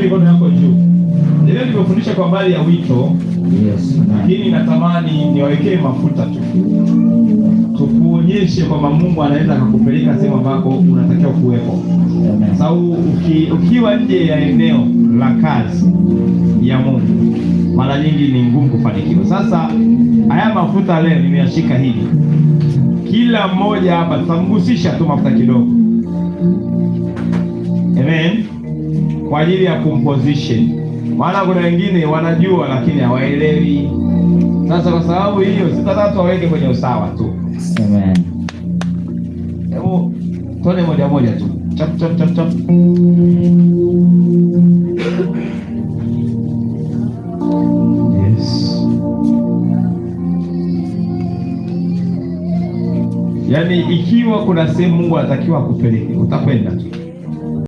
Mikono yako juu. Leo nimefundisha kwa habari ya wito. Yes. Lakini natamani niwawekee mafuta tu, tukuonyeshe kwamba Mungu anaweza akakupeleka sehemu ambako unatakiwa kuwepo. Sababu ukiwa nje ya eneo la kazi ya Mungu mara nyingi ni ngumu kufanikiwa. Sasa haya mafuta leo nimeyashika hivi, kila mmoja hapa tutamgusisha tu mafuta kidogo, amen, kwa ajili ya kumposition, maana kuna wengine wanajua lakini hawaelewi. Sasa kwa sababu hiyo sitataka tuwaweke kwenye usawa tu. Amen. Hebu tone moja moja tu, chap chap chap chap. Yes. Yaani ikiwa kuna sehemu Mungu anatakiwa akupeleke, utakwenda tu.